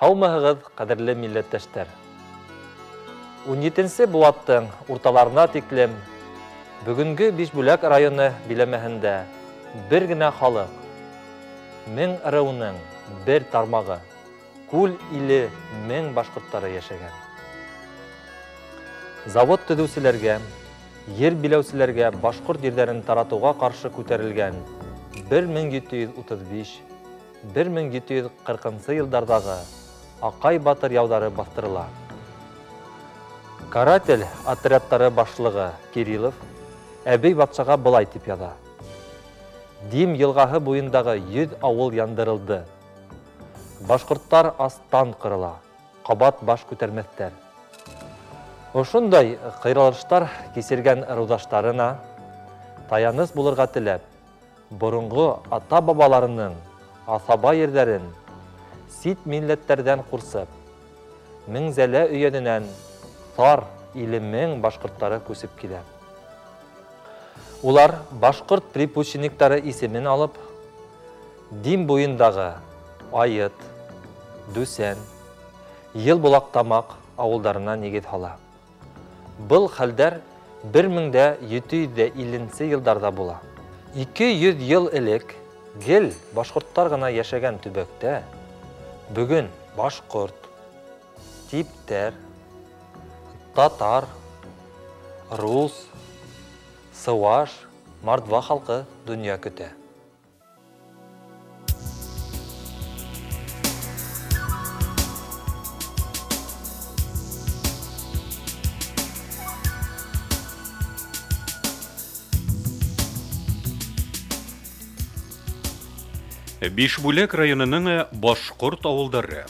Һаумыһығыҙ, ҡәҙерле милләттәштәр! 17-нсе быуаттың урталарына тиклем бөгөнгө Бишбүләк районы биләмәһендә бер генә халыҡ, Мең ырыуының бер тармағы, Күл иле Мең башҡорттары йәшәгән. Завод төҙөүселәргә, ер биләүселәргә башҡорт ерҙәрен таратыуға ҡаршы күтәрелгән 1735-1740 йылдарҙағы Аҡай батыр яуҙары баҫтырыла. Каратель отрядтары башлығы Кириллов Әбей батшаға былай тип яҙа: Дим йылғаһы буйындағы 100 ауыл яндырылды. Башҡорттар астан ҡырыла, ҡабат баш күтәрмәҫтәр. Ошондай ҡыйралыштар кисергән ырыуҙаштарына таяныс булырға теләп, боронғо ата-бабаларының аҫаба ерҙәрен сит милләттәрҙән ҡурсып, Меңзәлә өйәненән Тар иле Мең башҡорттары күсеп килә. Улар башҡорт припущенниктары исемен алып, Дим буйындағы Айыт, Дүсән, Йылбулаҡтамаҡ ауылдарына нигеҙ һала. Был хәлдәр 1750 йылдарҙа була. 200 йыл элек гел башҡорттар ғына йәшәгән төбәктә бөгөн башҡорт, типтәр, татар, рус, сыуаш, мордва халҡы донъя көтә. Бишбүләк районының башҡорт ауылдары.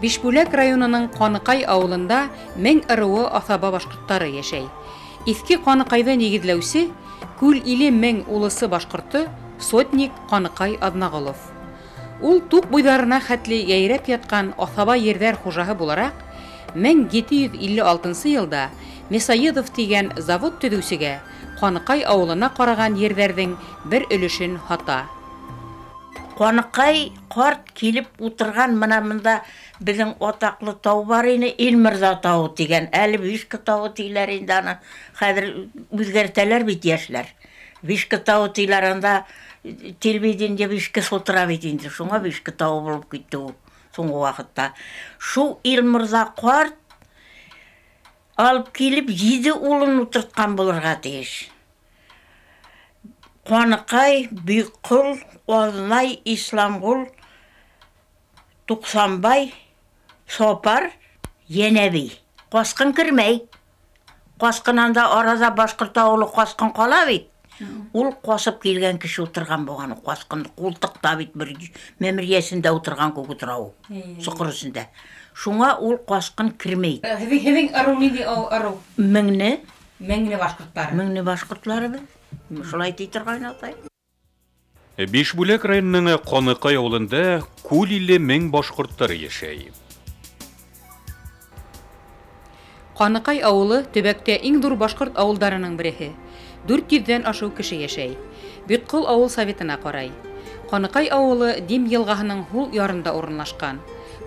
Бишбүләк районының Ҡаныҡай ауылында Мең ырыуы аҫаба башҡорттары йәшәй. Иҫке Ҡаныҡайҙы нигеҙләүсе Күл иле Мең улысы башҡорто сотник Ҡаныҡай Аҙнағолов. Ул туҡ буйҙарына хәтле йәйрәп ятҡан аҫаба ерҙәр хужаһы булараҡ 1756 йылда Мясоедов тигән завод төҙөүсегә Ҡаныҡай ауылына ҡараған ерҙәрҙең бер өлөшөн һата. Ҡаныҡай ҡарт килеп ултырған, мына бында беҙҙең атаҡлы тау бар ине, Илмырҙа тауы тигән, әле Вишка тауы тиләр инде аны, хәҙер үҙгәртәләр бит йәшләр. Вишка тауы тиләр, анда телевидение вишкасы ултыра бит инде, шуңа Вишка тауы булып китте ул һуңғы ваҡытта. Шул Илмырҙа ҡарт алып килеп 7 улын ултыртҡан булырға тейеш. Ҡаныҡай, Бикҡол, Аҙнай, Исламғол, Туҡсанбай, Сапар, Йәнәбей. Ҡасҡын кермәй. Ҡасҡын анда арала башҡорт ауылы ҡасҡын ҡала бит. Ул ҡасып килгән кеше ултырған булған, ҡасҡын ҡултыҡта бит бер мәмерйәсендә ултырған күк ултыра ул, соҡор эсендә. Шуңа ул ҡасҡын кермәй. Һеҙҙең ырыу ниндәй ырыу? Меңне. Меңле башҡорттары. Меңле башҡортлары беҙ. Шулай ти торғайны атай. Бишбүләк районының Ҡаныҡай ауылында Күл иле Мең башҡорттары йәшәй. Ҡаныҡай ауылы төбәктә иң ҙур башҡорт ауылдарының береһе. 400-дән ашыу кеше йәшәй. Бикҡол ауыл советына ҡарай. Ҡаныҡай ауылы Дим йылғаһының һул ярында урынлашҡан.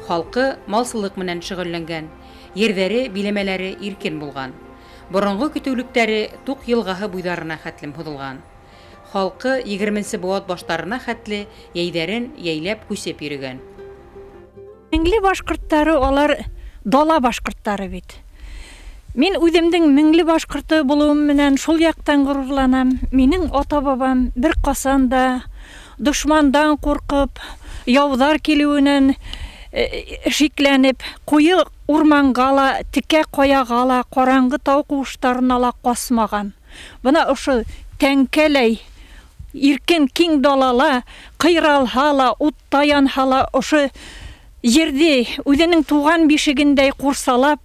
Халҡы малсылыҡ менән шөғөлләнгән. Ерҙәре, биләмәләре иркен булған. Боронғо көтөүлектәре Туҡ йылғаһы буйҙарына хәтлем һуҙылған. Халҡы 20-нсе быуат баштарына хәтле йәйҙәрен йәйләп күсеп йөрөгән. Меңле башҡорттары алар дала башҡорттары бит. Мин үҙемдең меңле башҡорто булыуым менән шул яҡтан ғорурланам. Минең ата-бабам бер ҡасан да дошмандан ҡурҡып, яуҙар килеүенән шикләнеп, ҡуйы урманға ла, текә ҡаяға ла, ҡараңғы тау ҡыуыштарына ла ҡасмаған. Бына ошо тәңкәләй иркен киң далала, ҡыйралһа ла, утта янһа ла, ошо ерҙе үҙенең туған бишегендәй ҡурсалап,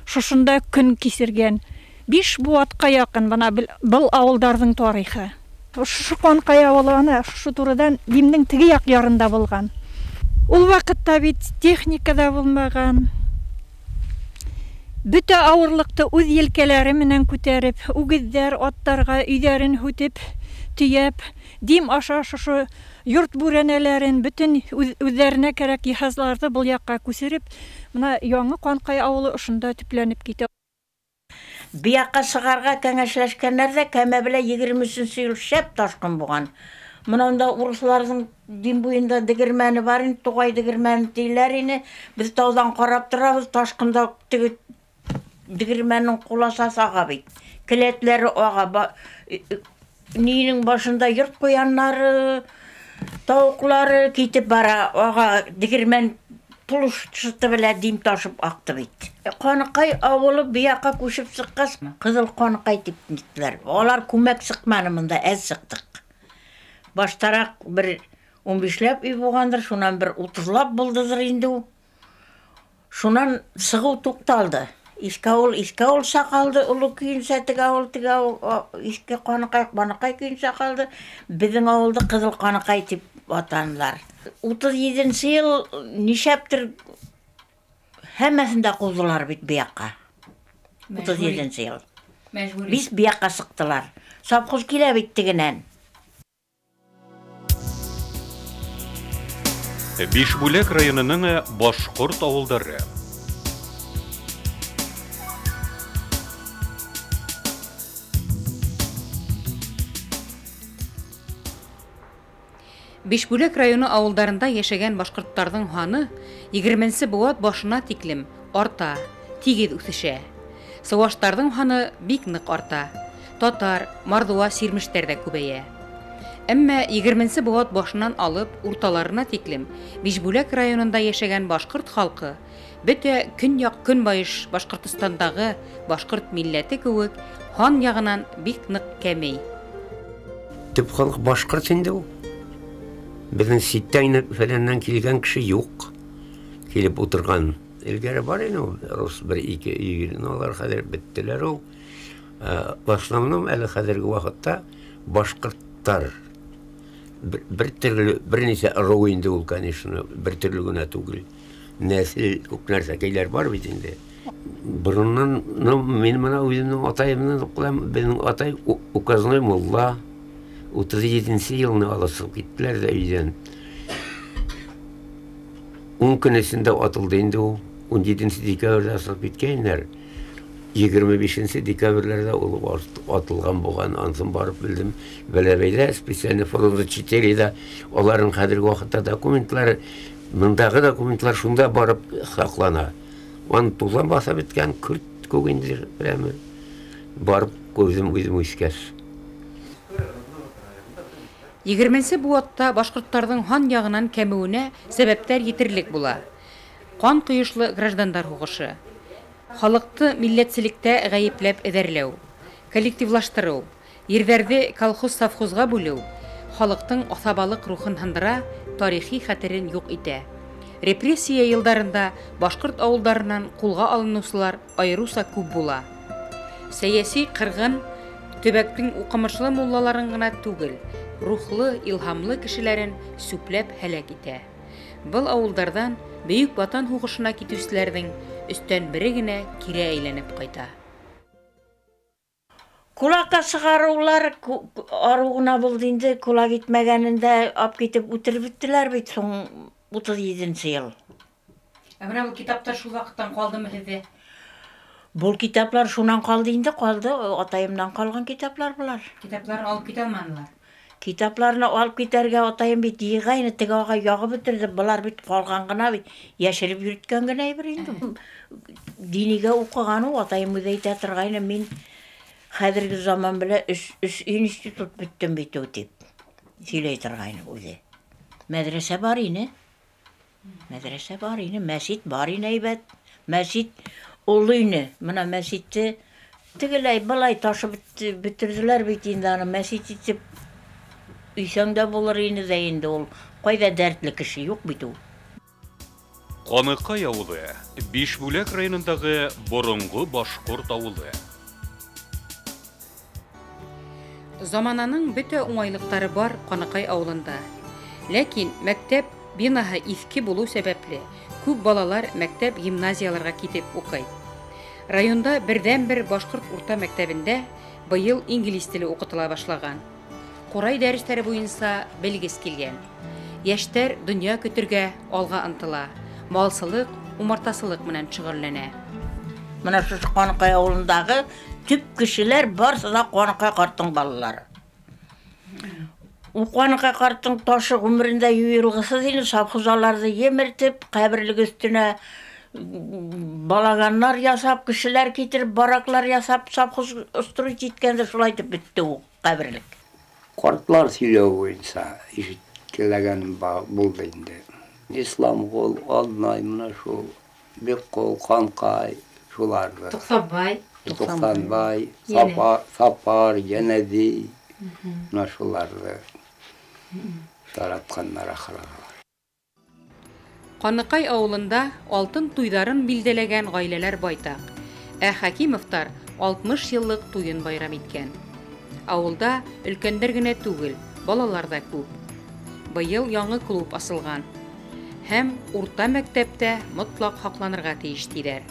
шушында көн кисергән. 5 быуатҡа яҡын бына был ауылдарҙың тарихы. Ошо Ҡаныҡай ауылы ана ошо турыдан Димдең теге яҡ ярында булған. Ул ваҡытта бит техника да булмаған. Бөтә ауырлыҡты үҙ елкәләре менән күтәреп, үгеҙҙәр аттарға өйҙәрен һүтеп, төйәп, Дим аша шушы йорт бүрәнәләрен, бөтөн үҙҙәренә кәрәк йыһазларҙы был яҡҡа күсереп, мына яңы Ҡанҡай ауылы ошонда төпләнеп китә. Бияҡҡа сығарға кәңәшләшкәндәр ҙә кәмә белән 23 йыл шәп ташҡын булған. Мына унда урыҫларҙың Дим буйында дегермәне бар ине, туғай дегермәне тийләр ине. Беҙ тауҙан ҡарап торабыҙ, ташҡында теге дегермәнең ҡуласаһы аға бит. Келәтләре аға. Нинең башында йорт ҡуяннары, тауыҡлары китеп бара, аға дегермән тулышты белән Дим ташып аҡты бит. Ҡаныҡай ауылы бияҡҡа күсеп сыҡҡас, Ҡыҙыл Ҡаныҡай тип ниттеләр. Алар күмәк сыҡманы мында, әҙ сыҡтыҡ. Баштараҡ бер 15-ләп өй булғандыр, шунан бер 30-лап булдылыр инде ул. Шунан сығыу туҡталды. Иҫке ауыл, иҫке ауылса ҡалды, оло көйөнсә, теге ауыл, теге ауыл, иҫке Ҡаныҡай, Ҡаныҡай көйөнсә ҡалды. Беҙҙең ауылды Ҡыҙыл Ҡаныҡай тип атанылар. 37 йыл нишәптер һәммәһен дә ҡыуҙылар бит бияҡҡа. 37 йыл. Мәжбүри. Бис бияҡҡа сыҡтылар. Совхоз килә бит тегенән. Бишбүләк районының башҡорт ауылдары. Бишбүләк районы ауылдарында йәшәгән башҡорттарҙың һаны 20-нсе быуат башына тиклем арта, тигеҙ үҫешә. Сыуаштарҙың һаны бик ныҡ арта. Татар, мордва, сирмештәр дә күбәйә. Әммә 20-нсе быуат башынан алып урталарына тиклем Бишбүләк районында йәшәгән башҡорт халҡы бөтә көньяҡ-көнбайыш Башҡортостандағы башҡорт милләте кеүек һан яғынан бик ныҡ кәмей. Төп халыҡ башҡорт инде ул. Беҙҙең ситтән фәләннән килгән кеше юҡ. Килеп ултырған. Элгәре бар ине ул, рус бер-ике өй, алар хәҙер беттеләр ул. В основном әле хәҙерге ваҡытта башҡорттар бер төрлө, бер нисә ырыу инде ул, конечно, бер төрлө генә түгел. Нәҫел күп нәрсәкәйләр бар бит инде. Бороннан, ну, мин мына үҙемдең атайымдан уҡлам, беҙҙең атай указной мулла. 37-нсе йылны алып киттеләр ҙә өйҙән. 10 көн эсендә атылды инде ул. 17 декабрҙә асылып киткәйнеләр. 25 декабрҙә ул атылған булған. Ансын барып белдем. Бәләбәйҙә специально Фрунзе 4-дә аларның хәҙерге ваҡытта документлары, мындағы документлар шунда барып һаҡлана. Аны туҙан баҫып бөткән көрт күк инде прямо. Барып күрҙем үҙем үҫкәс. 20-нсе быуатта башҡорттарҙың һан яғынан кәмеүенә сәбәптәр етерлек була. Ҡан ҡойошло граждандар һуғышы, халыҡты милләтселектә ғәйепләп эҙәрләү, коллективлаштырыу, ерҙәрҙе колхоз-совхозға бүлеү халыҡтың аҫабалыҡ рухын һындыра, тарихи хәтерен юҡ итә. Репрессия йылдарында башҡорт ауылдарынан ҡулға алыныусылар айырыуса күп була. Сәйәси ҡырғын төбәктең уҡымышлы муллаларын ғына түгел, рухлы, илһамлы кешеләрен сүпләп һәләк итә. Был ауылдарҙан Бөйөк Ватан һуғышына китеүселәрҙең өстән бере генә кире әйләнеп ҡайта. Кулаҡҡа сығарыулар арыу ғына булды инде, кулак итмәгәнендә алып китеп үтереп бөттөләр бит һуң 37 йыл. Ә бына был китаптар шул ваҡыттан ҡалдымы һеҙҙә? Был китаплар шунан ҡалды инде, ҡалды, атайымдан ҡалған китаплар былар. Китапларын алып китә алманылар. Китапларны алып китәргә атайым бит йыйғайны, теге ағай яғып бөтөрҙө, былар бит ҡалған ғына бит, йәшереп йөрөткән генә әйбер инде. Динигә уҡыған ул, атайым үҙе әйтә торғайны, мин хәҙерге заман белән өс институт бөттөм бит ул тип һөйләй торғайны үҙе. Мәҙрәсә бар ине. Мәҙрәсә бар ине, мәсет бар ине әйбәт. Мәсет оло ине. Мына мәсетте тегеләй былай ташып бөтөрҙөләр бит инде аны, мәсет итеп өйсәң дә булыр ине дә инде ул. Ҡайҙа дәртле кеше юҡ бит ул. Ҡаныҡай ауылы Бишбүләк районындағы боронғо башҡорт ауылы. Замананың бөтә уңайлыҡтары бар Ҡаныҡай ауылында. Ләкин мәктәп бинаһы иҫке булыу сәбәпле күп балалар мәктәп гимназияларға китеп уҡый. Районда берҙән-бер башҡорт урта мәктәбендә быйыл инглиз теле уҡытыла башлаған. Ҡурай дәрестәре буйынса белгес килгән. Йәштәр донъя көтөргә алға ынтыла, малсылыҡ, умартасылыҡ менән шөғөлләнә. Мына шушы Ҡаныҡай ауылындағы төп кешеләр барыһы ла Ҡаныҡай ҡарттың балалары. Ул Ҡаныҡай ҡарттың ташы ғүмерендә юйылғыһыҙ ине, совхозаларҙы емертеп, ҡәберлек өҫтөнә балаганнар ясап, кешеләр китереп, бараклар ясап, совхоз строить иткәндә шулай итеп бөттө ул ҡәберлек. Ҡартлар һөйләү буйынса ишеткеләгән булды инде. Исламғол, Алнай, мына шул Бикҡол, Ҡанҡай, шуларҙы. Туҡсанбай. Туҡсанбай, Сапар, Йәнәҙи, мына шуларҙы таратҡандар ахыры. Ҡаныҡай ауылында алтын туйҙарын билдәләгән ғаиләләр байтаҡ. Ә Хәкимовтар 60 йыллыҡ туйын байрам иткән. Ауылда өлкәндәр генә түгел, балалар ҙа күп. Быйыл яңы клуб асылған. Һәм урта мәктәптә мотлаҡ һаҡланырға тейеш тиҙәр.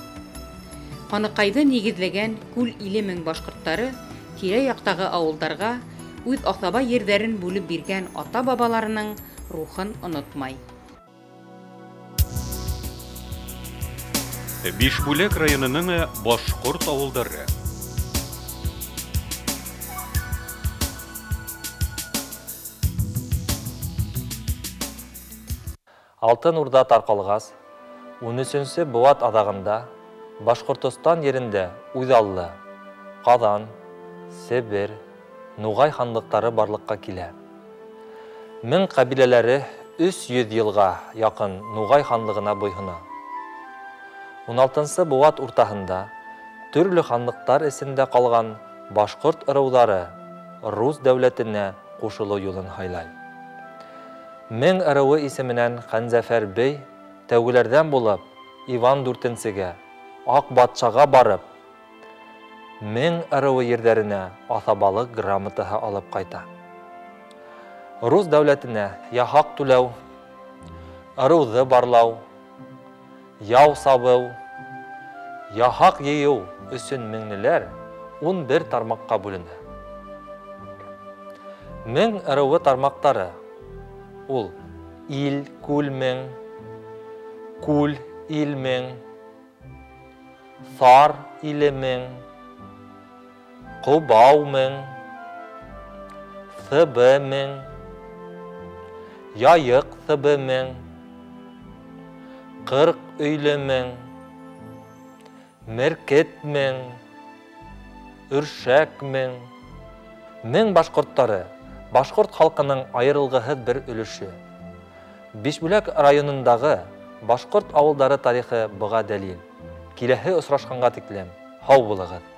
Ҡаныҡайҙы нигеҙләгән Күл Иле мең башҡорттары тирә-яҡтағы ауылдарға үҙ аҫаба ерҙәрен бүлеп биргән ата-бабаларының рухын онотмай. Бишбүләк районының башҡорт ауылдары. Алтын Урҙа тарҡалғас, 13-нсе быуат аҙағында Башҡортостан ерендә үҙаллы Ҡаҙан, Себер, Нуғай ханлыҡтары барлыҡҡа килә. Мең ҡәбиләләре 300 йылға яҡын Нуғай ханлығына буйһона. 16-нсы быуат уртаһында төрлө ханлыҡтар эсендә ҡалған башҡорт ырыуҙары рус дәүләтенә ҡушылыу юлын һайлай. Мең ырыуы исеменән Ҡәнзәфәр бей тәүгеләрҙән булып Иван IV-гә, Аҡ батшаға барып, Мең ырыуы ерҙәренә аҫабалыҡ грамотаһы алып ҡайта. Рус дәүләтенә яһаҡ түләү, ырыуҙы барлау, яу сабыу, яһаҡ йыйыу өсөн меңлеләр 11 тармаҡҡа бүленә. Мең ырыуы тармаҡтары ул ил, күл мең, күл, ил мең, сар иле мең, ҡобау мең, ҫыбы мең, яйыҡ ҫыбы мең, ҡырҡ өйлө мең, меркет мең, өршәк мең. Мең башҡорттары башҡорт халҡының айырылғыһыҙ бер өлөшө. Бишбүләк районындағы башҡорт ауылдары тарихы быға дәлил. Киләһе осрашҡанға тиклем һау булығыҙ.